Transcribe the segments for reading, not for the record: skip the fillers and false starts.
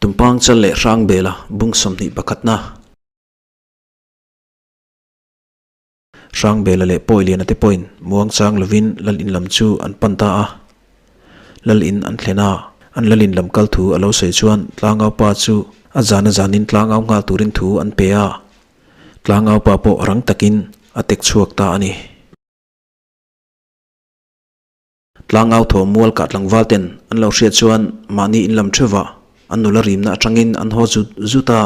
Tumpang chal leh Hrangbela bung 21 na. Hrangbela leh Pawiliana te pawhin muang chang lovin Lal in lam chu an pan ta a. Lal in an thlen a, an Lal in lam kal thu a lo sawi chuan Tlangau pa chu a zan a zanin Tlangau nghal turin thu an pe a. Tlangau pa pawh rang takin a tek chhuak ta a ni. Tlangau thaw mual kah tlangval ten an lo hriat chuan mahni in lam theuhah an nula rimna atangin an haw zut zut a.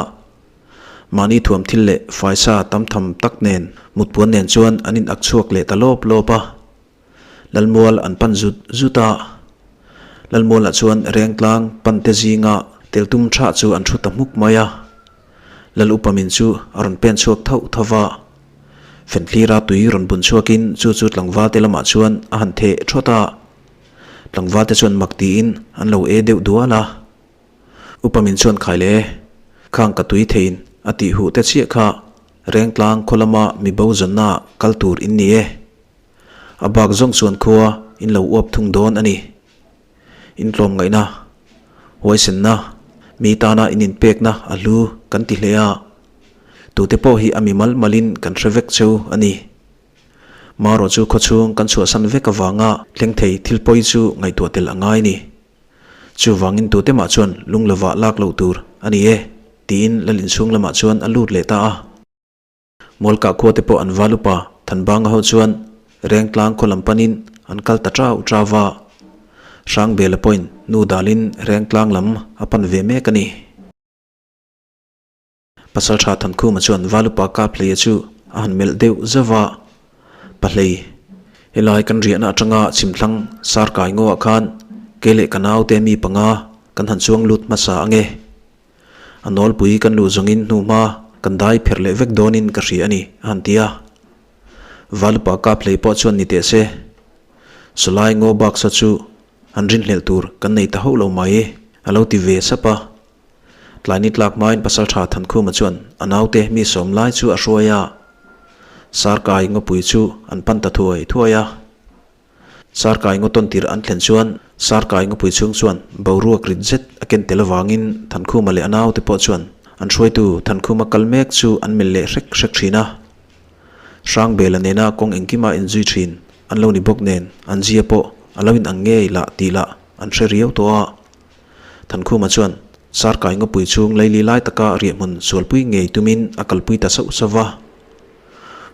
Mahni thuam thil leh faisa tam tham tak nen mutpuan nen chuan an in ak chhuak leh ta lawp lawp a. Lalmual an pan zut zut a. Lalmualah chuan Rengtlang pante zinga tel tum tha chu an thu ta hmuk mai a. Lal upa min chu a rawn pen chhuak thauh tho va. Fenhlira tui rawn bun chhuakin chu chu tlangvalte lamah chuan a han theh thawt a. Tlangvalte chuan mak tiin an lo e deuh dual a. Upa min chuan khai le, khang ka tui theiin a tih huh te chiah kha Rengtlang khaw lama mi bo zawnna kal tur in ni e. A bak zawng chuan khua in lo uap thung dawn a ni. In tlawmngaihna, huaisenna, mi tana in inpekna a hlu kan ti hle a, tute pawh hi a mi mal malin kan hre vek cheu a ni. Marawh chu khawchhung kan chhuahsan vek avanga thleng thei thil pawi chu ngaihtuah tel a ngai ni. Chuvangin tute mah chuan lung lovah lak loh tur a ni e, tiin Lal inchhung lamah chuan a lut leh ta a. Mualkah khua te pawh an val upa Thanbanga ho chuan Rengtlang khaw lam panin an kal ta chau chau va. Hrangbela pawhin nu dalin Rengtlang lam a pan ve mek a ni. Pasaltha Thankhuma chuan val upa Kaphleia chu a han melh deuh zauh va, Pahlei, helai kan riahna atanga chhimthlang Sarkai ngawah khan kei leh ka naute mi panga kan han chuang lut hmasa ange. A nawlpui kan luh zawngin hnuhma kan dai pherh leh vek dawnin ka hria a ni, a han ti a. Valupa Kaphlei pawh chuan ni teh se, Sawlai ngaw baksa chu han rinhlelh tur kan nei ta hauh lo mai, a lo ti ve sap a. Tlaini tlak hmain Pasaltha Thankhuma chuan a naute mi sawm lai chu a hruai a, Sarkai ngawpui chu an pan ta thuai thuai a. Sarkai ngaw tawn tirh an thlen chuan Sarkai ngawpui chhung chuan boruak rit zet a ken tel avangin Thankhuma leh a naute pawh chuan an hruaitu Thankhuma kal mek chu an melh leh hrek hrek thin a. Hrangbela nena kawng engkima inzui thin an lo ni bawk nen an zia pawh a lo inang ngei lah tih lah an hre riau tawh a. Thankhuma chuan Sarkai ngawpui chhung leili lai taka riahhmun sualpui ngei tumin a kalpui ta sauh sauh va.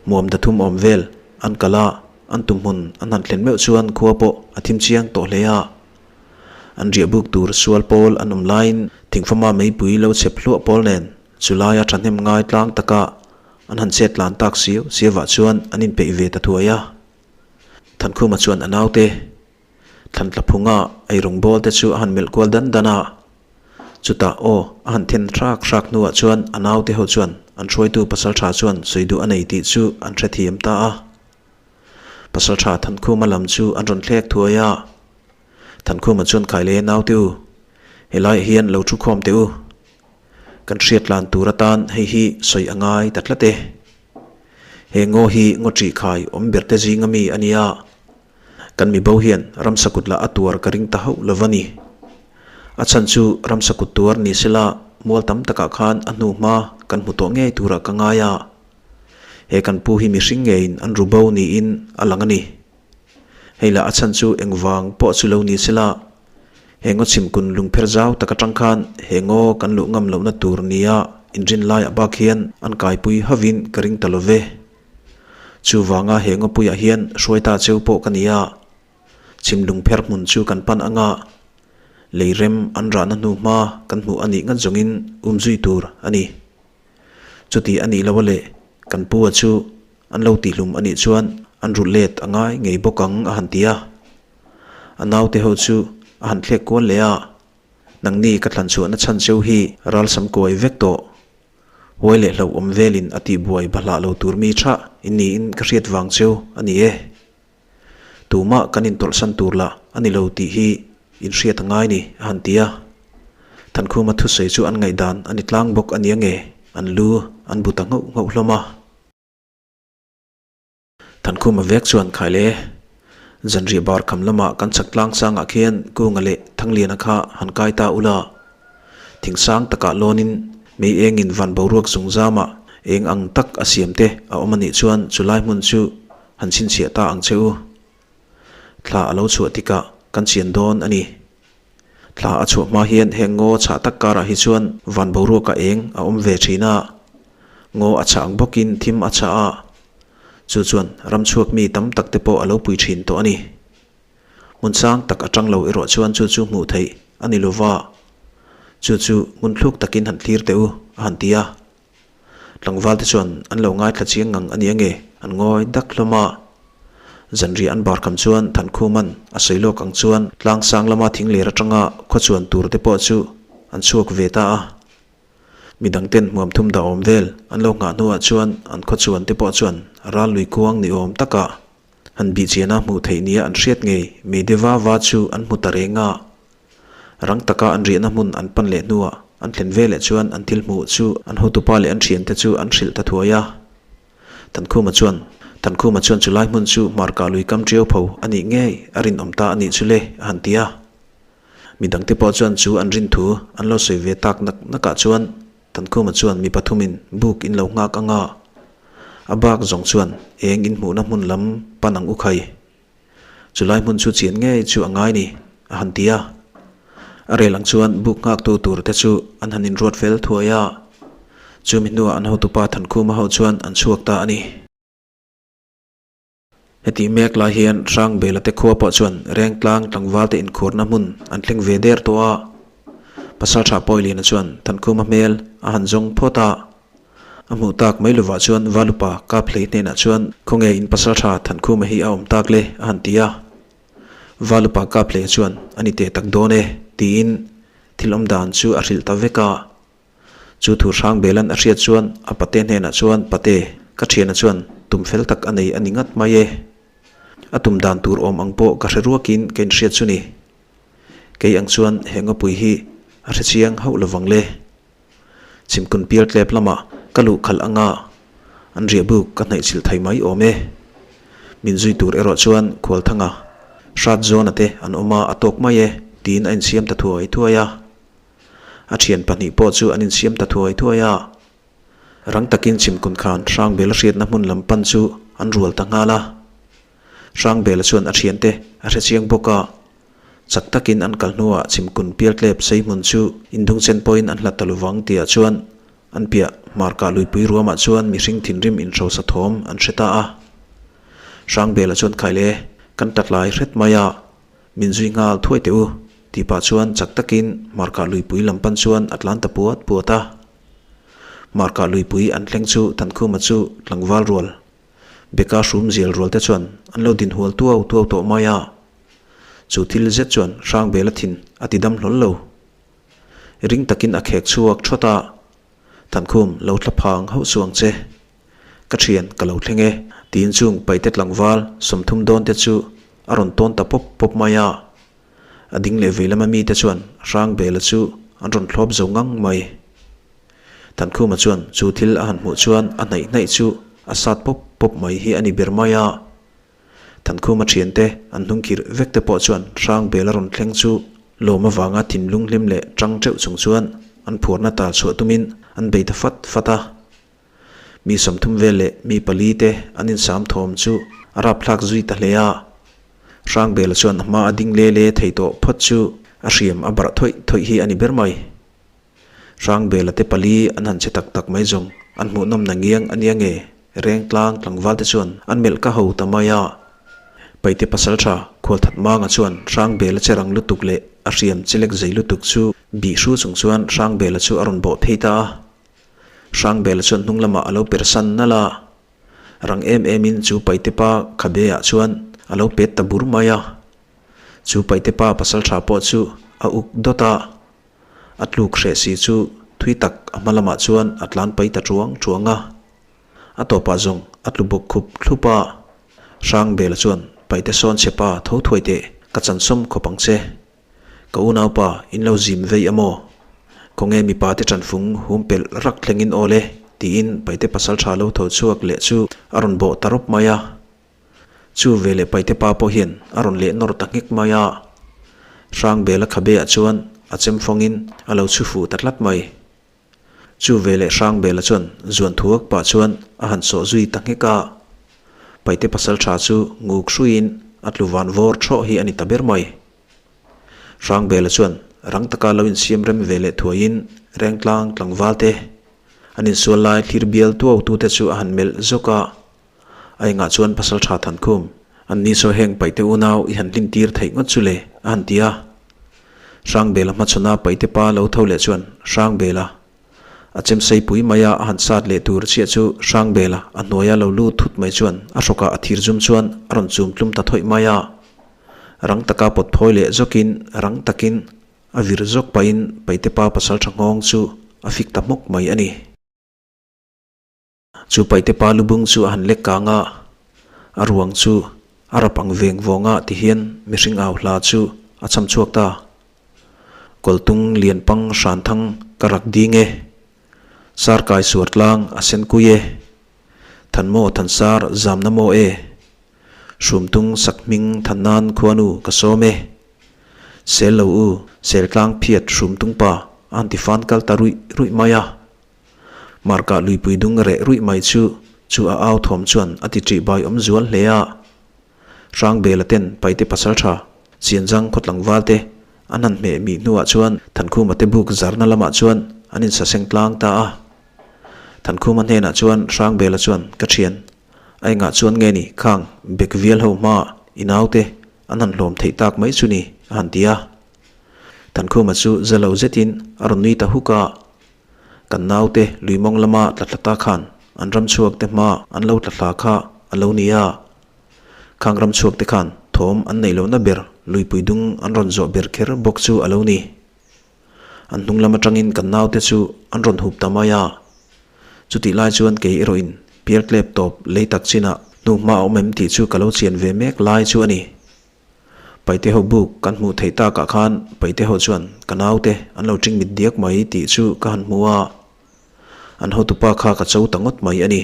Muam dathum awm vel an kal a. An tumhmun an han thlen meuh chuan khua pawh a thim chiang tawh hle a. An riah buk tur sual pawl an awm laiin thingfama meipui lo chhep hluah pawl nen chu laia thahnem ngai tlang taka an han chet tlan tak siau siavah chuan an inpeih ve ta thuai a. Thankhuma chuan a naute Thlantla phunga eirawng bawl te chu a han melh kual dan dan a. Chutah aw a han then hrak hrak hnuah chuan a naute ho chuan an hruaitu pasaltha chuan sawi duh a nei tih chu an hrethiam ta a. Pasaltha Thankhuma lam chu an rawn thlek thuai a. Thankhuma chuan khai le naute u, helaiah hian lo thu khawm teh u. Kan hriat tlan tur atan hei hi sawi a ngai ta tlat e. He ngaw hi ngaw ṭih khai awm ber te zinga mi a nia. Kan mibo hian ramsa kut lah a tuar ka ring ta hauh lo va ni. A chhan chu ramsa kut tuar ni sela mual tam takah khan a hnu hma kan hmu tawh ngei turah ka ngai a. He kan pu hi mihring ngeiin an ru bo niin a lang a ni. Hei lah a chhan chu engvang pawh chu lo ni sela, he ngaw chhimkun lungpher zau tak atang khan he ngaw kan luh ngam lohna tur nia inrin laiah bak hian an kaipui hovin ka ring ta lo ve. Chuvanga he ngawpuiah hian hruaita cheu pawh ka ni a, chhim lungpher hmun chu kan pan anga lei rem an rahna hnu hma kan hmuh a nih ngat zawngin umzui tur a ni. Chuti a nih loh a leh kan pu a chu an lo tihlum a nih chuan an rulh let a ngai ngei bawk ang a han ti a. A naute ho chu a han thlek kual leh a, Nangni ka thlan chhuahna chhan cheu hi ralsam kuai vek tawh. Huai leh hlauh awm velin a tihbuai bahlah lo tur mi tha in niin ka hriat vang cheu a ni e. Tumah kan intawlhsan tur lah a ni lo tih hi inhriat a ngai ni, a han ti a. Thankhuma thusawi chu an ngaihdan a ni tlang bawk a nia nge an lu an bu ta nghauh nghauh hlawm a. Thankhuma vek chuan khai le, Zanriah bar kham lamah kan chak tlang sangah khian Kunga leh Thangliana kha han kai ta ula. Thing sang takah lawnin mei engin van boruak zungzamah eng ang tak a siam te a awm a nih chuan chulai hmun chu han chhinchhiah ta ang che u. Thla a lo chhuah tikah kan chian dawn a ni. Thla a chhuah hma hian heng ngaw chhah tak karah hi chuan van boruaka eng a awm ve thin a, ngaw a chhah ang bawkin thim a chhah a, chu chuan ram chhuak mi tam tak te pawh a lo pui thin tawh a ni. Hmun sang tak atang lo erawh chuan chu chu hmuh theih a ni lova, chu chu hmun thluk takin han thlir teh u a han ti a. Tlangval te chuan an lo ngaithla chiang ngang a ni ange, an ngawi dak hlawm a. Zanriah an bar kham chuan Thankhuman a sawi lawk ang chuan tlang sang lama thing ler atanga khaw chuan tur te pawh chu an chhuak ve ta a. Midang ten hmuam thum dah awm vel an lo nghah hnuah chuan an khaw chuan te pawh chuan ral lui kuang ni awm takah han bih chiana hmuh theih nia an hriat ngei mei de va va chu an hmu ta reng a. Rang taka an riahna hmun an pan leh hnuah an thlen ve leh chuan an thil hmuh chu an hotupa leh an thiante chu an hrilh ta thuai a. Thankhuma chuan, Thankhuma chuan chulai hmun chu hmarkah lui kam tiau pho a nih ngei a rinawm ta a nih chu le a han ti a. Midangte pawh chuan chu an rin thu an lo sawi ve tak nak nakah chuan Thankhuma chuan mi pathumin buk in lo nghak anga a bak zawng chuan eng in hmuhna hmun lam pan ang u khai. Chulai hmun chu chian ngei chu a ngai ni, a han ti a. A rel ang chuan buk nghaktu tur te chu an han inruat fel thuai a. Chumi hnuah an hotupa Thankhuma ho chuan an chhuak ta a ni. Heti mek lai hian Hrangbela te khua pawh chuan Rengtlang tlangval te inkhurna hmun an thleng ve der tawh a. Pasaltha Pawiliana chuan Thankhuma hmel a han zawng phawt a. A hmuh tak mai lovah chuan Valupa Kaphlei hnenah chuan khawnge in pasaltha Thankhuma hi a awm tak le a han ti a. Valupa Kaphleia chuan a ni teh tak dawn e tiin thil awm dan chu a hrilh ta vek a. Chu thu Hrangbelan a hriat chuan a pate hnenah chuan Pate, ka thiana chuan tum fel tak a nei a ni ngat mai e. A tum dan tur awm ang pawh ka hre ruakin ka inhriat chu ni. Kei ang chuan he ngawpui hi a hrechiang hauh lovang le. Chhimkun pial tlep lamah ka luh khalh anga an riah buk ka hnaih chilh thei mai awm e. Min zui tur erawh chuan Khualthanga hrat zawna te an awm a, a tawk mai e tiin a insiam ta thuai thuai a. A thian pahnih pawh chu an insiam ta thuai thuai a. Rang takin Chhimkun khan Hrangbela hriatna hmun lam pan chu an rual ta nghal a. Hrangbela chuan a thiante a hrechiang bawk a. Chak takin an kal hnuah chhimkun pialtlep sei hmun chu indungchen pawhin an hlat ta lovang tihah chuan an piah hmarkah luipui ruamah chuan mihring thinrim inhrosa thawm an hre ta a. Hrangbela chuan Khaile, kan tatlai hret mai a, min zui nghal thuai teh u tih pah chuan chak takin hmarkah luipui lam pan chuan a tlan ta puat puat a. Hmarkah luipui an thleng chu Thankhuma chu tlangval rual Beka hrum zial rual te chuan an lo din hual tuau tuau tawh mai a. Chu thil zet chuan Hrangbela thin a ti dam hlawl lo. Ring takin a khek chhuak thawt a, Thankhum lo thla phang hauh suang che. Ka thian ka lo thleng e, tiin chung paihte tlangval 30 dawn te chu a rawn tawn ta pawp pawp mai a. A ding leh vei lama mite chuan Hrangbela chu an rawn thlawp zo ngang mai. Thankhuma chuan chu thil a han hmuh chuan a hnaih hnaih chu a sat pawp pawp mai hi a ni ber mai a. Thankhuma thiante an hnung khirh vek te pawh chuan Hrangbela rawn thleng chu lawm avanga thinlung hlim leh tang teuh chung chuan an phuarna tal chhuah tumin an bei ta fat fat a. Mi 30 vel leh mi pali te an insam thawm chu a rapthlak zui ta hle a. Hrangbela chuan a hma a ding le le thei tawh phawt chu a hriam a barh thawih thawih hi a ni ber mai. Hrangbela te pali an han che tak tak mai zawng an hmuhnawm na ngiang a nia nge Rengtlang tlangval te chuan an melh ka ho ta mai a. Paite pasaltha Khualthat Manga chuan Hrangbela che rang lutuk leh a hriam chelek zei lutuk chu bih hru chung chuan Hrangbela chu a rawn bawh phei ta a. Hrangbela chuan hnung lamah a lo per san nalh a. Rang em emin chu Paite pa khabe ah chuan a lo pet ta bur mai a. Chu Paite pa pasaltha pawh chu a uk dawt a. A tluk hreh si chu thui tak a hma lamah chuan a tlan pai ta chuang chuang a. A tawpah zawng a tlu bawk khup thlup a. Hrangbela chuan Paite sawn chhe pa tho thuai teh ka chansawm khawp ang che. Ka unaupa in lo zim vei a maw? Khawnge mipa te tanfung hum pelh rak thlengin aw le tiin Paite pasal tha lo tho chhuak leh chu a rawn bawh ta rawp mai a. Chu veleh Paite pa pawh hian a rawn leh nawr ta nghek mai a. Hrangbela khabe ah chuan a chem fawngin a lo chhu fuh ta tlat mai. Chu veleh Hrangbela chuan zuan thuak pah chuan a han sawh zui ta nghek a. Paite pasaltha chu nguk hruiin a tlu van vawr thawh hi a ni ta ber mai. Hrangbela chuan rang taka lo insiam rem ve leh thuaiin Rengtlang tlangval te an insual lai thlir bial tuau tute chu a han melh zawk a. A engah chuan pasaltha Thankhum, an ni sawi heng Paite unau i han hlim tir theih ngawt chu le, a han ti a. Hrangbela hmachhawna Paite pa lo tho leh chuan Hrangbela a chem sei pui mai a, a han sat leh tur chiah chu Hrangbela a hnuaia lo lut thut mai chuan a hrawkah a thir zum chuan a rawn chum tlum ta thawih mai a. Rang taka pawt phawi leh zawkin rang takin a vir zawk pahin Paite pa pasaltha nghawng chu a fik ta hmawk mai a ni. Chu Paite pa lubung chu a han lek kang a, a ruang chu a rap ang veng vawng a ti hian mihring au hla chu a cham chhuak ta. Kawltung lian pang hran thang ka rak ding e, sar kai suar tlang a sen kui e, than maw than sar zamna maw e, hrumtung sak hming than nan khuanu ka sawm e, sel lo u sel tlang phiat hrumtung pa a han ti fan kal ta ruih ruih mai a. Markah luipui dung reh ruih mai chu chu a au thawm chuan a ti ṭih bai awm zual hle a. Hrangbela ten Paite Pasalṭha, Chianzang khawtlangval te an han hmeh mih hnuah chuan Thankhuma te buk zarna lamah chuan an insaseng tlang ta a. Thankhuma hnenah chuan Hrangbela chuan ka ṭhian a engah chuan nge ni khang bek vial ho hma i naute an han hlawm theih tak mai chu ni a han ti a. Thankhuma chu za lo zetin a rawn nui ta huk a. Kan naute lui mawng lama tla thla ta khan an ram chhuak te hma an lo tla thla kha a lo ni a. Khang ram chhuak te khan thawm an neih lohna ber luipui dung an rawn zawh ber kher bawk chu a lo ni. An hnung lam atangin kan naute chu an rawn hup ta mai a. Chutih lai chuan kei erawhin pial tlep tawp lei tak chinah hnuhma a awm em tih chu ka lo chian ve mek lai chu a ni. Paite ho buk kan hmuh theih takah khan Paite ho chuan ka naute an lo ṭing mit diak mai tih chu ka han hmu a, an hotupa kha ka cho ta ngawt mai a ni.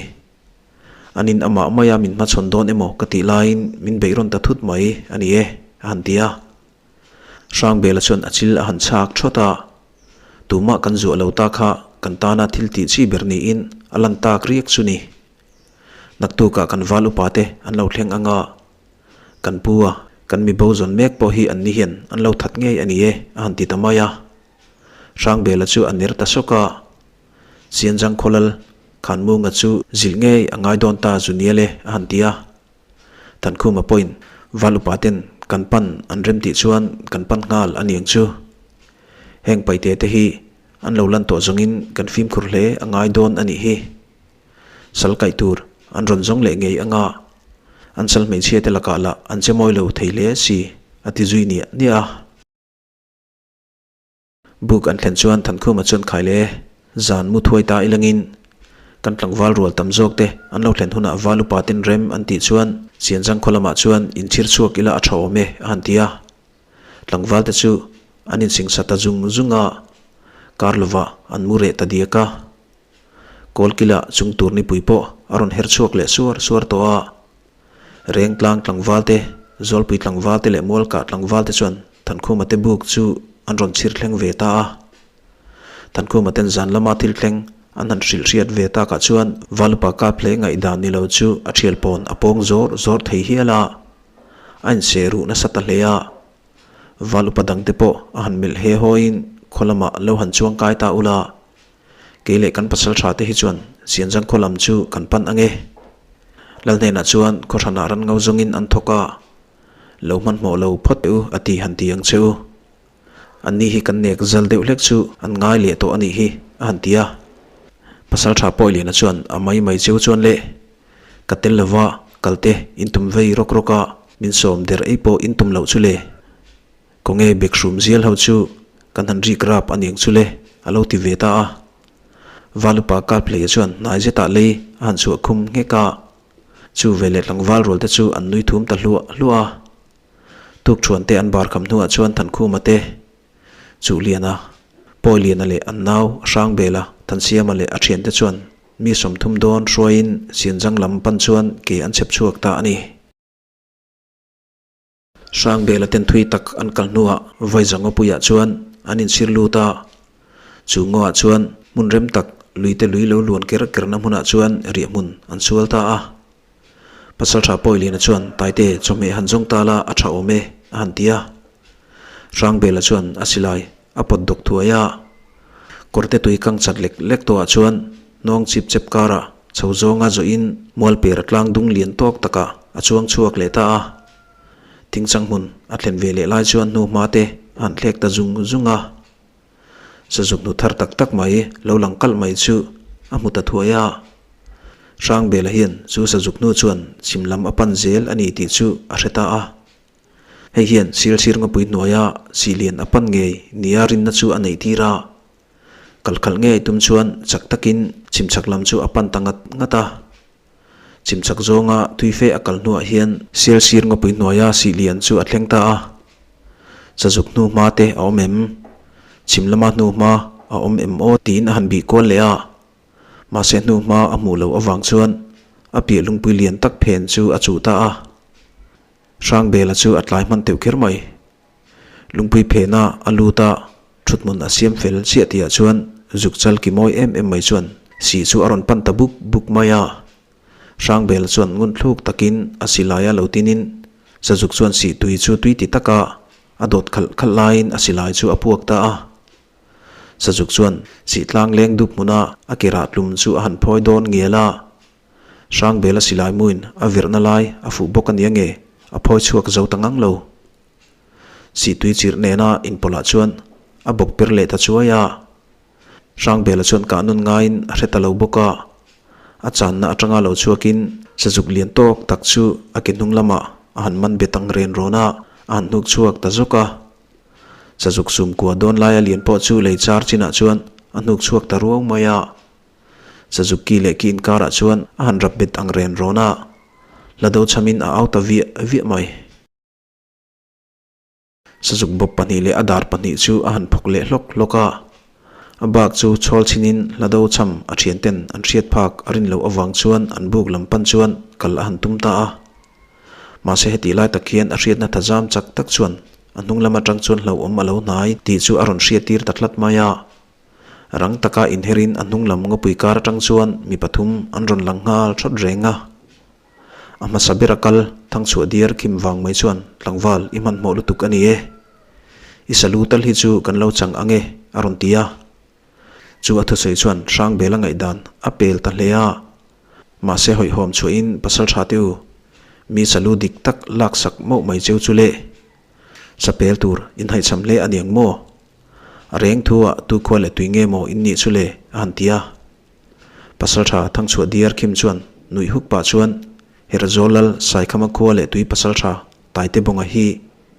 An in amah maia min hmachhawn dawn emaw ka tih laiin min beih rawn ta thut mai a ni e, a han ti a. Hrangbela chuan a chil a han chhak thawt a, tumah kan zuah lo ta kha kan tana thil tih chi ber niin a lan tak riak chu ni. Naktukah kan val upate an lo thleng anga Kan pu a, kan mi bo zawn mek pawh hi anni hian an lo that ngei a ni e, a han ti ta mai a. Hrangbela chu a ner ta sawk a, Sianjang khawlal Khanmunga chu zilh ngei a ngai dawn ta zu nial e, a han ti a. Thankhuma pawhin Val upa ten kan pan an rem tih chuan kan pan nghal a niang chu. Heng paite te hi an lo lan tawh zawngin kan fimkhur hle a ngai dawn a nih hi. Sal kaih tur an rawn zawng leh ngei anga an sal hmeichhia te lakah lah an che mawi lo thei hle si a ti zui niah niah a. Buk an thlen chuan Thankhuma chuan khai le zan mu thuai ta ilangin kan tlangval rual tam zawk te an lo thlen hunah val upa ten rem an tih chuan Sianzang khaw lamah chuan inchhir chhuak ila a tha awm e a han ti a. Tlangval te chu an insingsa ta zung zung a, kar lovah an mu reh ta diak a. Kawlkila chung tur nipui pawh a rawn her chhuak leh suar suar tawh a. Rengtlang tlangval te, Zawlpui tlangval te leh Mualkah tlangval te chuan Thankhuma te buk chu an rawn chhir thleng ve ta a. Thankhuma ten zan lama thil thleng an han hrilh hriat ve takah chuan Valupa kap hle ngaihdan ni lo chu a thial pawn a pawng zawr zawr thei hial a. A inseh ruh nasa ta hle a. Valupa dangte pawh a han melh he hawiin khaw lamah lo han chuang kai ta ula. Kei leh kan pasal tha te hi chuan Sianzang khaw lam chu kan pan ang e. Lal hnenah chuan khaw hranah ran ngau zawngin an thawk a, lo hmanhmawh lo phawt teh u a ti han ti ang che u. Anni hi kan nek zal deuh hlek chu an ngai leh tawh a nih hi a han ti a. Pasal tha Pawiliana chuan a mai mai cheu chuan le ka tel lova kal te in tum vei rawk rawk a, min sawm der ei pawh in tum loh chu le. Kawnge Bekhrum zial ho chu kan han rik rap a niang chu le, a lo ti ve ta a. Valupa Karphleia chuan hnai zetah lei a han chhuah khum nghek a, chu veleh tlangval rual te chu an nui thum ta hluah hluah a. Tukthuan te an bar kham hnuah chuan Thankhuma te, Chuhliana, Pawiliana leh an nau Hrangbela, Thansiama leh a thiante chuan mi 30 dawn hruaiin Sianzang lam pan chuan ke an chhep chhuak ta a ni. Hrangbela ten thui tak an kal hnuah Vaizangapuiah chuan an inchhir lut a. Chu ngaw ah chuan hmun rem tak lui te lui lo luan ker kerna hmunah chuan riahhmun an sual ta a. Pasaltha Pawiliana chuan Taite chawhmeh han zawng ta la a tha awm e a han ti a. Hrangbela chuan a silai a pawt dawk thuai a. Kawrte tui kang chat lek lek tawhah chuan hnawng chip chep karah chho zawnga zawhin mualper tlang dung lian tawk takah a chuang chhuak leh ta a. Thingchang hmun a thlen ve leh lai chuan hnuhma te a han thlek ta zung zung a. Sazuk hnu thar tak tak mai lo lang kalh mai chu a hmu ta thuai a. Hrangbela hian chu sazuk hnu chuan chhim lam a pan zel a ni tih chu a hre ta a. Hei hian Silsir ngawpui hnuaia sihlian a pan ngei nia rinna chu a neih tir a. Kal khalh ngei tum chuan chak takin chhimchhak lam chu a pan ta ngat ngat a. Chhimchhak zawnga tuife a kal hnuah hian Silsir ngawpui hnuaia sihlian chu a thleng ta a. Sazuk hnu hma te a awm em? Chhim lama hnu hma a awm em aw tiin a han bih kual leh a. Mahse hnu hma a hmuh loh avang chuan a piah lungpui lian tak phen chu a chuh ta a. Hrangbela chu a tlai hman teuh kher mai. Lungpui phena a lut a, thuthmun a siam fel chiah tihah chuan zuk chal ki mawi em em mai chuan sih chu a rawn pan ta buk buk mai a. Hrangbela chuan ngun thluk takin a silai a lo tinin sazuk chuan sih tui chu tui ti taka a dawt khalh khalh laiin a silai chu a puak ta a. Sazuk chuan sih tlang leng dup hmuna a ke rah tlum chu a han phawi dawn ngial a. Hrangbela silai muin a virhna lai a fuh bawk a nia nge a phawi chhuak zo ta ngang lo. Sihtui chirh nena inpawlh ah chuan a bawk per leh ta chuai a. Hrangbela chuan kah nun ngaiin a hre ta lo bawk a. A channa atanga lo chhuakin sazuk lian tawk tak chu a ke hnung lamah a han man bet ang ren rawn a, a han hnuk chhuak ta zawk a. Sazuk sumkua dawn laia lian pawh chu lei char chinah chuan a hnuk chhuak ta ruau mai a. Suzuki leh ki inkarah chuan a han rap bet ang ren rawn a, hla do chhamin a au ta viah viah mai. Sazuk bawp pahnih leh a dar pahnih chu a han phawk leh hlawk hlawk a, a bak chu chhawl chhinin hla do chham a thianten an hriat phak a rin loh avang chuan an buk lam pan chuan kal a han tum ta a. Mahse hetih lai tak hian a hriatna thazam chak tak chuan a hnung lam atang chuan hlauhawm a lo hnai tih chu a rawn hriattir ta tlat mai a. Rang taka inherin a hnung lam ngawpui kar atang chuan mi pathum an rawn lang nghal thawt reng a. A hmasa bera kal thangchhuah diar khim vang mai chuan tlangval i hmanhmawh lutuk a ni e. I salu tal hi chu kan lo chang ang e a rawn ti a. Chu a thusawi chuan Hrangbela ngaihdan a pel ta hle a. Mahse hawihhawm chhuahin pasal tha te u, mi salu dik tak laksak mauh mai cheu chu le. Sapel tur inhaihchham hle a niang maw? A reng thu ah tu khua leh tui nge maw in nih chu le? a han ti a. Pasaltha Thangchhuah diar khim chuan nuih huk pah chuan Herzawl Lal Saikhama khua leh tui pasaltha Taite Bawnga hi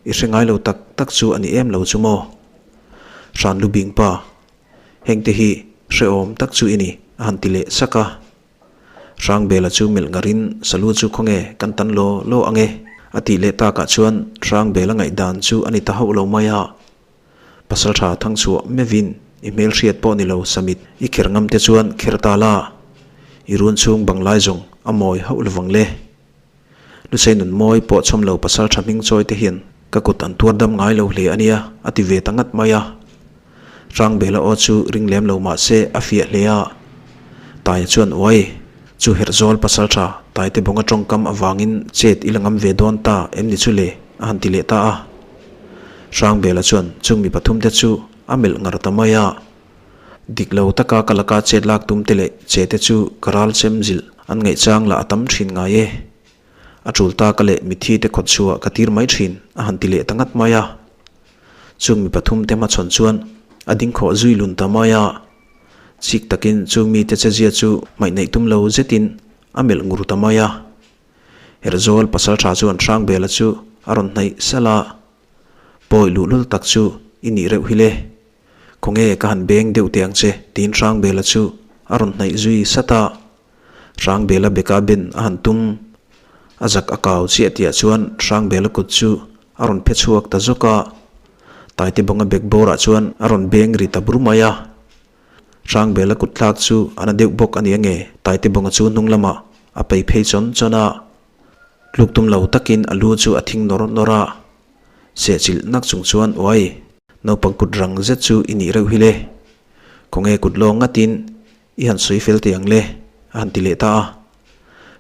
i hre ngai lo tak tak chu a ni em lo chu maw? Hran lu bing pa, hengte hi hrehawm tak chu i ni a han ti leh sak a. Hrangbela chu melh ngarin Salu chu khawnge kan tan law law ange a tih leh takah chuan Hrangbela ngaihdan chu a ni ta hauh lo mai a. Pasaltha Thangchhuah mevin i hmelhriat pawh ni lo Samit i kher ngam te chuan kher ta la, i run chhung bang lai zawng a mawi hauh lovang le. Lusei nun mawi pawh chhawm lo Pasaltha hming chawi te hian ka kut an tuar dam ngai lo hle a nia a ti ve ta ngat mai a. Hrangbela aw chu ring lem lo mah se a fiah hle a. Taia chuan uai, chu Herhzawl Pasaltha Taite bawnga tawngkam avangin chet i la ngam ve dawn ta em ni chu le a han ti leh ta a. Hrangbela chuan chung mi pathum te chu a melh ngar ta mai a. Dik lo taka ka laka chet lak tum te leh che te chu ka ral chem zilh an ngaihchang lah a tam thin ngai e. A tul ta ka leh mithi te khawt chhuah ka tir mai thin a han ti leh ta ngat mai a. Chung mi pathum te hmachhawn chuan a ding khawh zui lun ta mai a. Chik takin chung mite chezia chu hmaih neih tum lo zetin a melh ngur ta mai a. Herzawl pasaltha chuan Hrangbela chu a rawn hnaih salh a, Pawi luhlul tak chu i nih reuh hi le. Khawnge ka han beng deuh teh ang che tiin Hrangbela chu a rawn hnaih zui sat a. Hrangbela beka ben a han tum. A zak a kau chiah tihah chuan Hrangbela kut chu a rawn phe chhuak ta zawk a. Taite bawnga bek bawrah chuan a rawn beng ri ta bur mai a. Hrangbela kut thlak chu a na deuh bawk a ni ange, Taite bawnga chu hnung lamah a pei phei chawn chawn a. Tluk tum lo takin a lu chu a thing nawr nawr a. Sehchilh nak chung chuan, Uai! Naupang kut rang zet chu i nih reuh hi le. Khawnge kut lawng ngatin i han sawi fel teh ang le, a han ti leh ta a.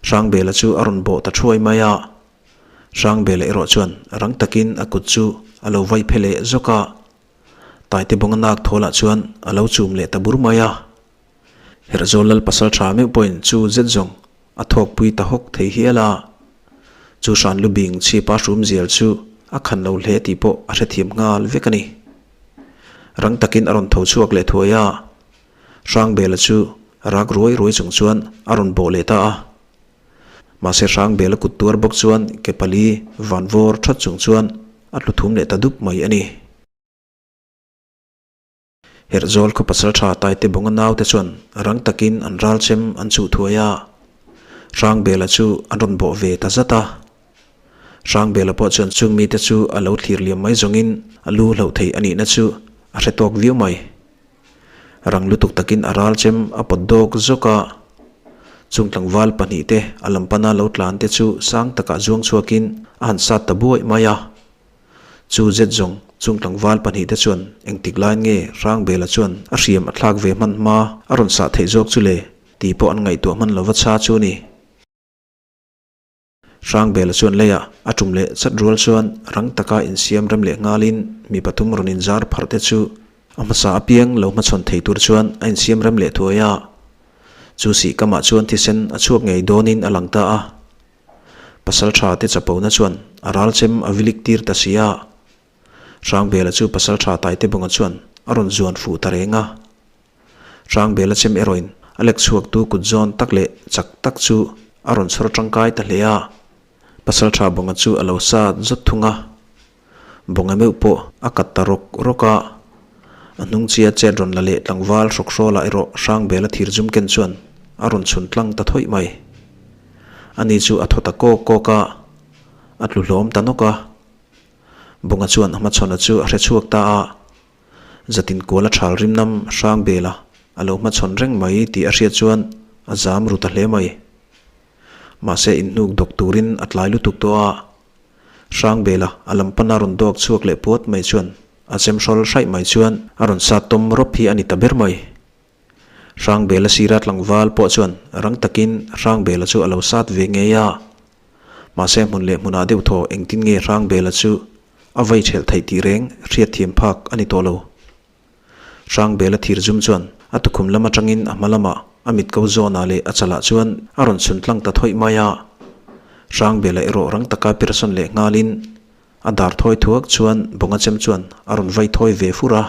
Hrangbela chu a rawn bawh ta thuai mai a. Hrangbela erawh chuan rang takin a kut chu a lo vai phe leh zawk a. Taite bawnga nak thawlah chuan a lo chum leh ta bur mai a. Herhzawl lal pasal tha meuh pawhin chu zet zawng a thawkpui ta hawk thei hial a. Chu hran lu bing chhipa hrum zial chu a khan lo hle tih pawh a hrethiam nghal vek a ni. Rang takin a rawn tho chhuak leh thuai a, Hrangbela chu rak ruai ruai chung chuan a rawn bawh leh ta a. Mahse Hrangbela kut tuar bawk chuan ke pali van vawr that chung chuan a tlu thum leh ta dup mai a ni. Herhzawl khaw pasal tha Taite Bawnga naute chuan rang takin an ral chem an chuh thuai a, Hrangbela chu an rawn bawh ve ta zat a. Hrangbela pawh chuan chung mite chu a lo thlir liam mai zawngin a lu hloh thei a nihna chu a hre tawk viau mai. Rang lutuk takin a ral chem a pawt dawk zawk a, chung tlangval pahnihte a lampana lo tlan te chu sang takah zuang chhuakin a han sat ta buaih mai a. Chu zet zawng chung tlangval pahnihte chuan engtik laiin nge Hrangbela chuan a hriam a thlak ve hman hma a rawn sah theih zawk chu le tih pawh an ngaihtuah hman lova chha chu a ni. Hrangbela chuan leiah a tum leh chat rual chuan rang taka insiam rem leh nghalin mi pathum rawn inzar pharh te chu a hmasa apiang lo hmachhawn thei tur chuan a insiam rem leh thuai a. Chu sihkamah chuan thisen a chhuak ngei dawnin a lang ta a. Pasal tha te chapona chuan a ral chem a vilik tir ta si a. Hrangbela chu pasal tha Taite Bunga chuan a rawn zuan fuh ta reng a. Hrangbela chem erawhin a lek chhuak tu kut zawn tak leh chak tak chu a rawn chhawr tangkai ta hle a. Pasal tha Bunga chu a lo sat zawt thung a. Bunga meuh pawh a kat ta rawk rawk a. A hnung chia chet rawn la leh tlangval hrawk hrawlah erawh Hrangbela thir zum ken chuan a rawn chhun tlang ta thawih mai. Ani chu a thaw ta kawk kawk a, a tlu hlawm ta nawk a. Bunga chuan a hmachhawn-a chu a hre chhuak ta a, Zatin kual a thal rim nam Hrangbela a lo hmachhawn reng mai tih a hriat chuan a zam ru ta hle mai. Mahse inhnuk dawk turin a tlai lutuk tawh a, Hrangbela a lam pana rawn dawk chhuak leh puat mai chuan a chem hrawl hraih mai chuan a rawn sat tawm rawp hi a ni ta ber mai. Hrangbela sira tlangval pawh chuan rang takin Hrangbela chu a lo sat ve ngei a. Mahse hmun leh hmunah deuh thaw engtin nge Hrangbela chu a vei thelh theih tih reng hriatthiam phak a ni tawh lo. Hrangbela thir zum chuan a tukhum lam atangin a hma lamah a mit ko zawnah leh a chalah chuan a rawn chhun tlang ta thawih mai a. Hrangbela erawh rang taka pirsawn leh nghalin a dar thawi thuak chuan Bawnga chem chuan a rawn vai thawi ve fur a.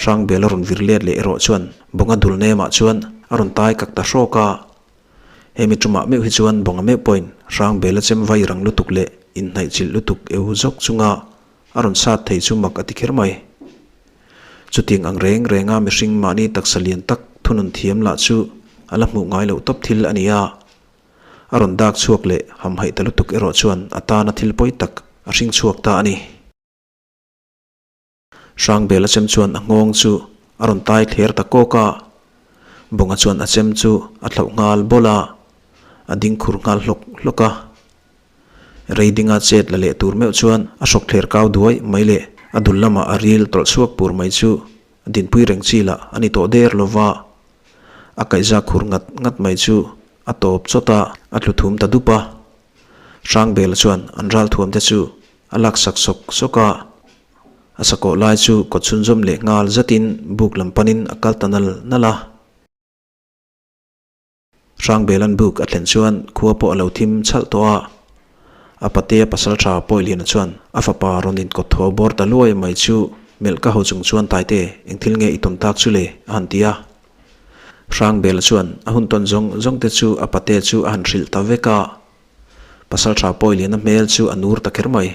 Hrangbel a rawn vir let leh erawh chuan Bawnga dul nemah chuan a rawn tai kak ta hrawk a. Hemi tumah meuh hi chuan Bawnga meuh pawhin Hrangbel a chem vai rang lutuk leh inhnaih chilh lutuk eu zawk chunga a rawn sat thei chu mak a ti kher mai. Chutiang ang reng renga mihring mahni taksa lian tak thunun thiam lah chu a la hmuh ngai loh tawp thil a ni a. A rawn dak chhuak leh hamhaih ta lutuk erawh chuan a tana thil pawi tak a hring chhuak ta a ni. Hrangbela chem chuan a nghawng chu a rawn tai thler ta kawk a, Bunga chuan a chem chu a thlauh nghal bawlh a, a ding khur nghal hlawk hlawk a. Rei dinga chet la leh tur meuh chuan a hrawk thler kau duai mai leh a dul lamah a ril tawlh chhuak pur mai chu a dinpui reng chi lah a ni tawh der lo va, a kaihza khur ngat ngat mai chu a tawp chawt a, a tlu thum ta dup a. Hrangbela chuan an ralthuam te chu a laksak sawk sawk a. A sakawh lai chu kawt chhunzawm leh nghal zatin buk lam panin a kal ta nal nal a. Hrangbela'n buk a thlen chuan khua pawh a lo thim chhalh tawh a. A patea pasal tha Pawiliana chuan a fapa rawn inkawt thaw bawr ta luai mai chu melh ka ho chung chuan Taite, eng thil nge i tawn tak chu le? a han ti a. Hrangbela chuan a hun tawn zawng zawng te chu a pate chu a han hrilh ta vek a. Pasal tha Pawiliana hmel chu a nur ta kher mai.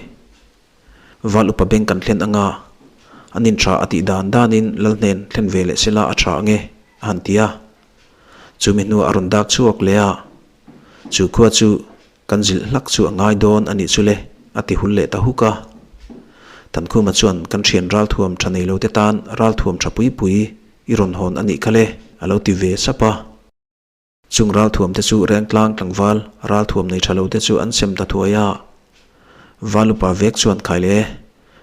Val upa beng kan thlen anga, an in tha a tih dan danin lal hnen thlen ve leh sela a tha ange, a han ti a. Chumi hnuah a rawn dak chhuak leh a, Chu khua chu kan zilh hlak chu a ngai dawn a nih chu le, a ti hul leh ta huk a. Thankhuma chuan kan thian ralthuam tha nei lo te tan ralthuam tha pui pui i rawn hawn a nih kha le, a lo ti ve sap a. Chung ralthuam te chu Rengtlang tlangval ralthuam nei tha lo te chu an sem ta thuai a. Val upa vek chuan khai le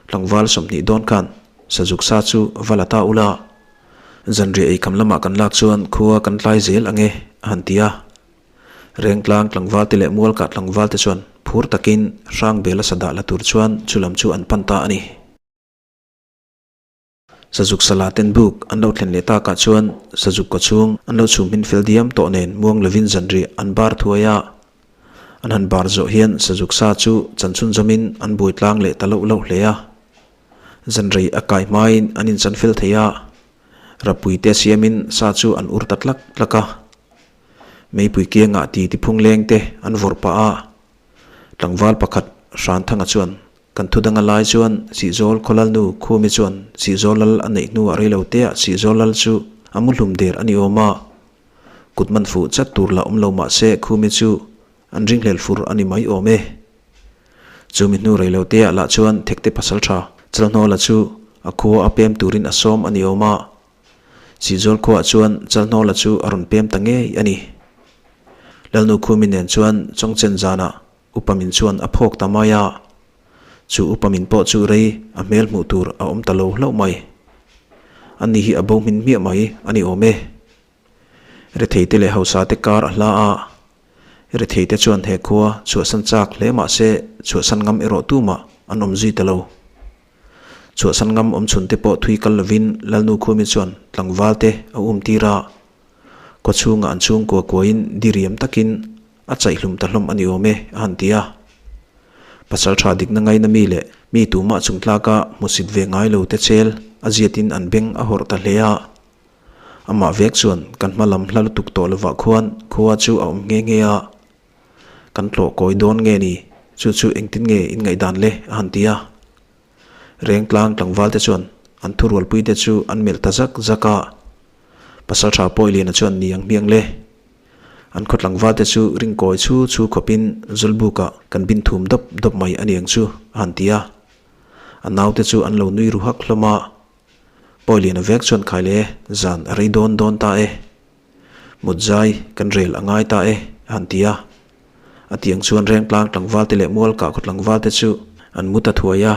tlangval 20 dawn khan. Sazuk sa chu va la ta ula. Zanriah eikham lamah kan lak chuan khua kan tlai zel ang e, a han ti a. Rengtlang tlangvalte leh Mualkah tlangvalte chuan phur takin Hrangbela sadah la tur chuan chulam chu an pan ta a ni. Sazuk sala ten buk an lo thlen leh takah chuan Sazuk kawchhung an lo chhum hmin fel diam tawh nen muang lovin zanriah an bar thuai a. An han bar zawh hian Sazuk sa chu chan chhunzawmin an buai tlang leh ta loh loh hle a. Zanrei a kai hmain an inchan fel thei a, Rapui te siamin sa chu an ur ta tlak tlak a. Meipui kiangah ti ti phung leng te an vawrh pah a. Tlangval pakhat Hranthanga chuan Kan thu danga lai chuan Sihzawl khawlalnu Khumi chuan Sihzawl lal a neih hnuah reilo teah Sihzawl lal chu a mu hlum der a ni awm a. Kut man fuh chat tur lah awm lo mah se Khumi chu an ringhlel fur a ni mai awm e. Chumi hnu reilo teah lah chuan Thekte pasal tha Chalhnawla chu a khua a pem turin a sawm a ni awm a. Sihzawl khuaah chuan Chalhnawla chu a rawn pem ta ngei a ni. Lalnu Khumi nen chuan Chawngchen zanah Upa min chuan a phawk ta mai a, chu upa min pawh chu rei a hmel hmuh tur a awm ta lo hlauh mai. Ani hi a bo hmin hmiah mai a ni awm e. Retheite leh hausate kar a hla a, retheite chuan he khua chhuahsan chak hle mah se chhuahsan ngam erawh tumah an awm zui ta lo. Chhuahsan ngam awm chhunte pawh thui kal lovin Lalnu Khumi chuan tlangvalte a um tir a, Kawchhungah an chhungkua kuain diriam takin a chaihlum ta hlawm a ni awm e, a han ti a. Pasal tha dikna ngaina mi leh mi tumah chung tlaka hmusit ve ngai lo te chel a ziatin an beng a hawrh ta hle a. Amah vek chuan kan hma lam hla lutuk tawh lovah khuan khua chu a awm nghe nghe a. Kan tlawh kawi dawn nge ni? Chu chu engtin nge in ngaihdan le? a han ti a. Rengtlang tlangval te chuan an thurualpui te chu an melh ta zak zak a. Pasal tha Pawiliana chuan ni ang hmiang le. An khaw tlangval te chu ringkawi chhu chhu khawpin Zawlbukah kan bin thum dawp dawp mai a niang chu a han ti a. A naute chu an lo nui ru hak hlawm a. Pawiliana vek chuan khai le zan a rei dawn dawn ta e. Mutzai kan rel a ngai ta e a han ti a. A tiang chuan Rengtlang tlangvalte leh Mualkah khaw tlangvalte chu an mu ta thuai a.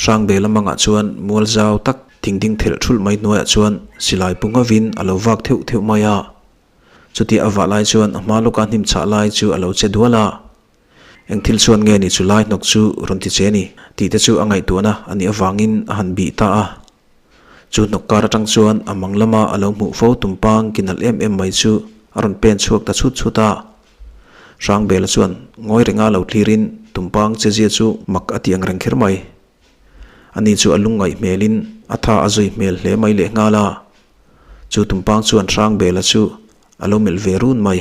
Hrangbela mangah chuan mual zau tak thing ding thelh thulh mai hnuaiah chuan silai pu ngavin a lo vak theuh theuh mai a. Chutia a vah lai chuan a hma lawka hnim chhah lai chu a lo che dual a. Eng thil chuan nge ni chu lai hnawk chu rawn ti che ni tih te chu a ngaihtuahna a nih avangin a han bih ta a. Chu hnawk kar atang chuan a mang lama a lo hmuh fo tumpang ki nalh em em mai chu a rawn pen chhuak ta chhut chhut a. Hrangbela chuan ngawi renga lo thlirin tumpang chezia chu mak a ti ang reng kher mai. Ani chu a lungngaih hmelin a tha a zui hmel hle mai lehnghal a. Chu tumpang chuan Hrangbela chu a lo melh ve run mai.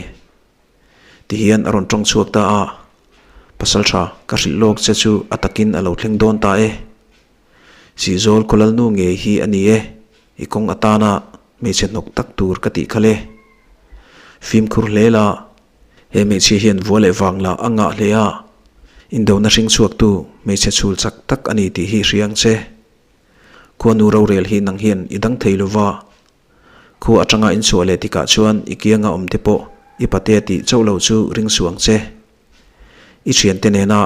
Tihian a rawn tawng chhuak ta a, Pasal tha, ka hrilh lawk che chu a takin a lo thleng dawn ta e. Sihzawl khawlalnu ngei hi a ni e, i kawng atana hmeichhe hnawk tak tur ka tih kha le. Fimkhur hle la, he hmeichhia hian vua leh vang lah a ngah hle a, indona hring chhuaktu hmeichhe chhul chak tak a ni tih hi hria ang che. Khuanu rorel hi nang hian i dang thei lova, Khu atanga inchhuah leh tikah chuan i kianga awm te pawh i pate tih chauh lo chu ring suh ang che. I thiante nena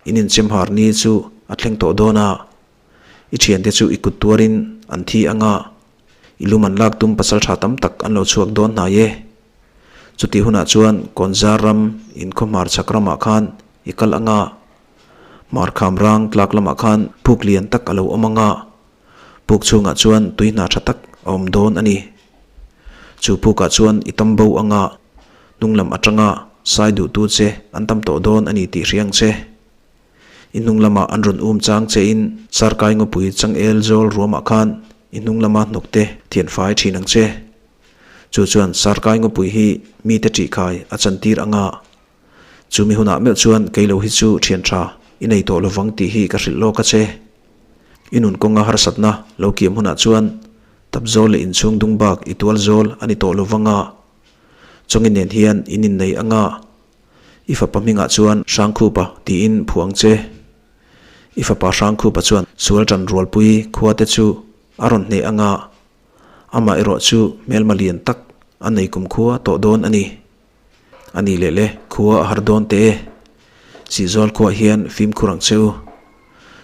in inchemhar ni chu a thleng tawh dawn a, i thiante chu i kut tuarin an thi anga i lum an lak tum pasal tha tam tak an lo chhuak dawn hnai e. Chutih hunah chuan Kawnzar ram inkhawhmar chhak ramah khan i kal anga Hmarkham rang tlak lamah khan phuk lian tak a lo awm anga Puk chhungah chuan tui hna tha tak a awm dawn a ni. Chu pukah chuan i tam bo anga hnung lam atanga sai duhtu che an tam tawh dawn a ni tih hria ang che. I hnung lamah an rawn um chang chein Sarkai ngawpui changel zawl ruamah khan i hnung lama hnawkte thian fai thin ang che. Chu chuan Sarkai ngawpui hi mite ṭihkhai a chantir anga Chumi hunah meuh chuan kei lo hi chu thian tha i nei tawh lovang tih hi ka hrilh lawk a che. I nun kawnga harsatna lo kiam hunah chuan tap zawl leh inchhung dung bak i tual zawl a ni tawh lovang a. Chawngin nen hian in innei anga i fapa hmingah chuan Hrangkhupa tiin phuah ang che. I fapa Hrangkhupa chuan sual tan rualpui khua te chu a rawn hneh anga amah erawh chu hmelma lian tak a nei kumkhua tawh dawn a ni. A ni leh le, khua a har dawn teh e. Sihzawl khuaah hian fimkhur ang che u.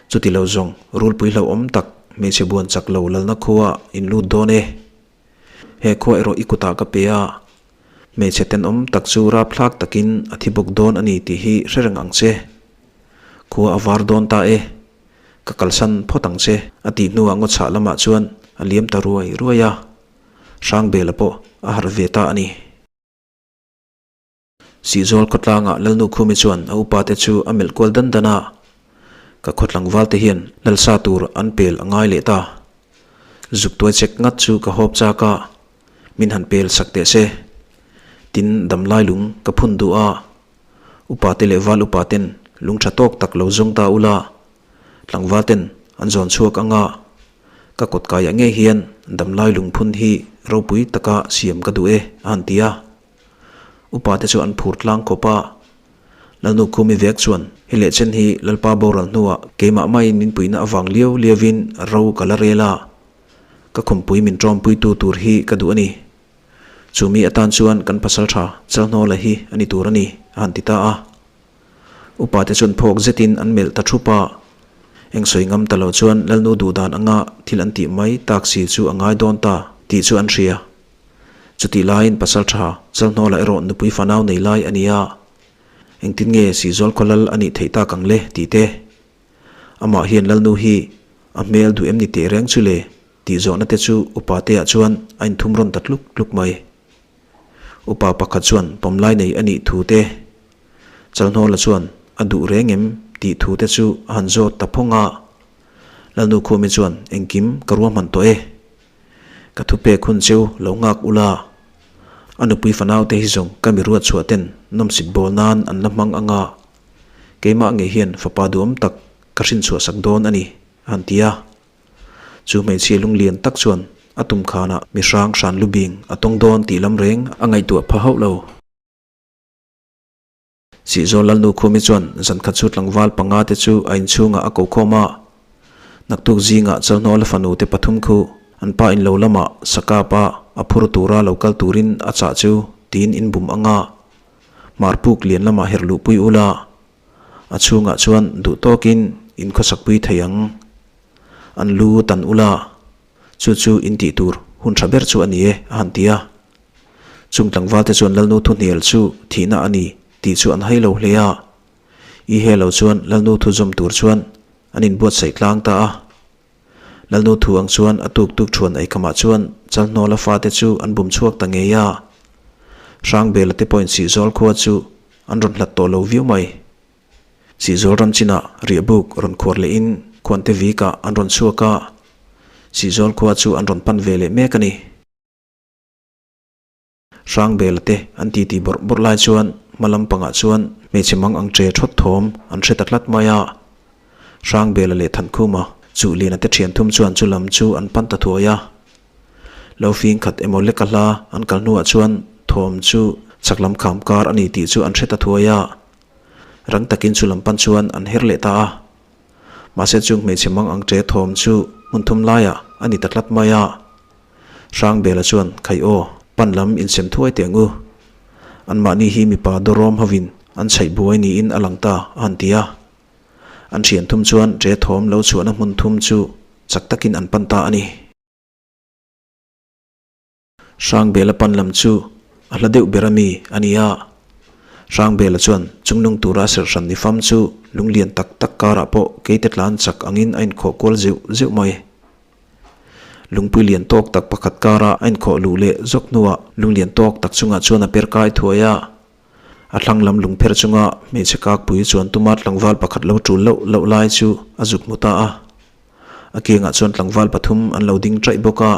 Chuti lo zawng rulpui hlauhawm tak hmeichhe buan chak lo lalna khua in lut dawn e. He khua erawh i kutah ka pe a, hmeichhe tenawm tak chu rapthlak takin a thi bawk dawn a ni tih hi hre reng ang che. Khua a var dawn ta e, ka kalsan phawt ang che a tih hnuah ngaw chhah lamah chuan a liam ta ruai ruai a, Hrangbela pawh a harh ve ta a ni. Sihzawl khawtlangah Lalnu Khumi chuan a upate chu a melh kual dan dan a, Ka khaw tlangvalte hian lalsa tur an pel a ngai leh ta. Zuk tuai chek ngat chu ka hawp chak a, min han pel sak teh se. Tin, damlai lung ka phun duh a, upate leh val upaten lung tha tawk tak lo zawng ta ula, tlangvalten an zawn chhuak ang a, ka kawt kaiah ngei hian damlai lungphun hi ropui taka siam ka duh e, a han ti a. Upa te chu an phur tlang khawp a, Lalnu Khumi vek chuan he lehchen hi Lalpa boral hnuah keimah maiin min puihna avang liau liauin ro ka la rel a, ka khumpui min tawmpuitu tur hi ka duh a ni. Chumi atan chuan kan pasal tha Chalhnawla hi a ni tur a ni, a han ti ta a. Upa te chuan phawk zetin an melh ta thup a, eng sawi ngam ta lo chuan Lalnu duhdan anga thil an tih mai tak si chu a ngai dawn ta tih chu an hria. Chutih laiin pasal tha Chalhnawla erawh nupui fanau nei lai a ni a, engtin nge Sihzawl khawlal a nih theih tak ang le tih te. Amah hian Lalnu hi a hmel duh em ni teh reng chu le tih zawhna te chu upa te ah chuan a inthum rawn ta tluk tluk mai. Upa pakhat chuan pawmlai nei a nih thu te, Chalhnawla chuan a duh reng em tih thu te chu a han zawt ta phawng a. Lalnu Khumi chuan engkim ka ruahman tawh e. Ka thupek hun cheu lo nghak ula, a nupui fanau te hi zawng ka mi ruat chhuah ten nawmsip bawl nan an la hmang anga, keimah ngei hian fapa duhawm tak ka hrin chhuah sak dawn a ni, a han ti a. Chu hmeichhia lunglian tak chuan a tum khanah mi hrang hran lubing a tawng dawn tih lam reng a ngaihtuah pha hauh lo. Sihzawl Lalnu Khumi chuan zankhat chu tlangval panga te chu a inchhungah a ko khawm a. Naktuk zingah Chalhnawla fanu te pathum khu an pa in lo lamah Sakap a a phur tura lo kal turin a chah chu tiin in bum anga Hmarpuk lian lamah her luhpui ula a chhungah chuan duh tawkin in khawsakpui thei ang. An lu tan ula Chu chu in tih tur hun tha ber chu a ni e, a han ti a. Chung tlangval te chuan Lalnu thuhnial chu thihna a ni tih chu an hai lo hle a. I he lo chuan Lalnu thu zawm tur chuan an inbuatsaih tlang ta a. Lalnu thu ang chuan a tuk tuk thuan eikamah chuan Chalhnawla fate chu an bum chhuak ta ngei a. Hrangbela te pawhin Sihzawl khua chu an rawn hlat tawh lo viau mai. Sihzawl ram chinah riahbuk rawn khuar lehin khuante vikah an rawn chhuak a, Sihzawl khua chu an rawn pan ve leh mek a ni. Hrangbela te an titi bawrh bawrh lai chuan hma lampangah chuan hmeichhe mang ang che thawt thawm an hre ta tlat mai a. Hrangbela leh Thankhuma Chuhliana te thian thum chuan chu lam chu an pan ta thuai a. Lo fing khat emaw leka hla an kal hnuah chuan thawm chu chak lam kham kar a ni tih chu an hre ta thuai a. Rang takin chu lam pan chuan an her leh ta a. Mahse chung hmeichhe mang ang ṭe thawm chu hmun thum laiah a ni ta tlat mai a. Hrangbela chuan, Khai aw, pan lam insem thuai teh ang u. Anmahni hi mipa dawrawm hovin an chhaih buai niin a lang ta, a han ti a. An ṭhian thum chuan ṭe thawm lo chhuahna hmun thum chu chak takin an pan ta a ni. Hrangbela pan lam chu a hla deuh ber ami a ni a. Hrangbela chuan chungnung tura a serhhran ni fam chu lunglian tak tak karah pawh keite tlan chak angin a inkhawh kual zeuh zeuh mai. Lungpui lian tawk tak pakhat kara a inkhawh luh leh zawk hnuah lunglian tawk tak chungah chuan a per kai thuai a. A thlang lam lungpher chunga hmeichhe kakpui chuan tuma tlangval pakhat lo tul loh loh lai chu a zuk hmu ta a. A kiangah chuan tlangval pathum an lo ding chaih bawk a.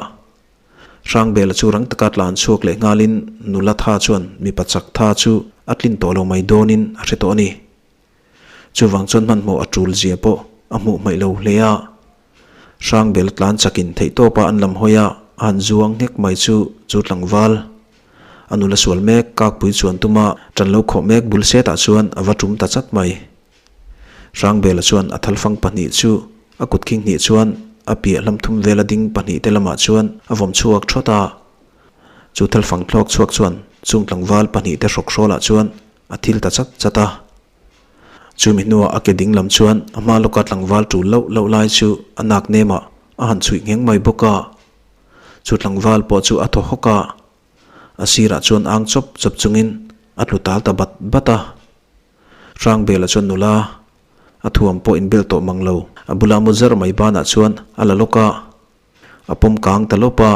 Hrangbela chu rang taka tlan chhuak leh nghalin nula tha chuan mipa chak tha chu a tlin tawh lo mai dawnin a hre tawh a ni. Chuvang chuan hmanhmawh a tul zia pawh a hmuh hmaih lo hle a. Hrangbela tlan chakin theihtawpa an lam hawi a, a han zuang nghek mai chu chu tlangval a nula sual mek kakpui chuan tuma tan lo khawh mek bul setah chuan a va tum ta chat mai. Hrangbela chuan a thalfang pahnih chu a kut khing hnih chuan a piah hlam thum vela ding pahnih te lamah chuan a vawm chhuak thawt a. Chu thalfang thlawk chhuak chuan chung tlangval pahnih te hrawk hrawlah chuan a thil ta chat chat a. Chumi hnuah a ke ding lam chuan a hma lawka tlangval tul loh loh lai chu a nak nemah a han chhuih ngheng mai bawk a. Chu tlangval pawh chu a thaw hawk a, a sirah chuan ang chawp chawp chungin a tlu tal ta bat bat a. Hrangbela chuan nula a thuam pawh inbel tawh mang lo. A bula mu zar mai banah chuan a la lawk a, a pawm kang ta lawp a.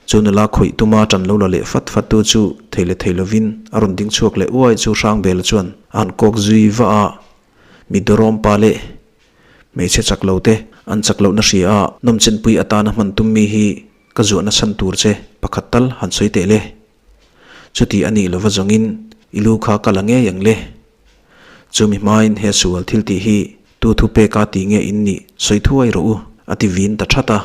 Chu nula khawih tuma ṭan lo la leh fat fat tu chu thei leh thei lovin a rawn ding chhuak leh uai chu Hrangbela chuan a han kawk zui va a, mi dawrawm pa leh hmeichhe chak lo te an chak lohna hria a, nawmchenpui atana hman tum mi hi ka zuahna chhan tur che pakhat tal han sawi teh le. Chuti a nih lova zawngin i lu kha ka la ngei ang le. Chumi hmain he sual thil tih hi tu thu peka ti nge in nih sawi thuai rawh u, a ti vin ta that a.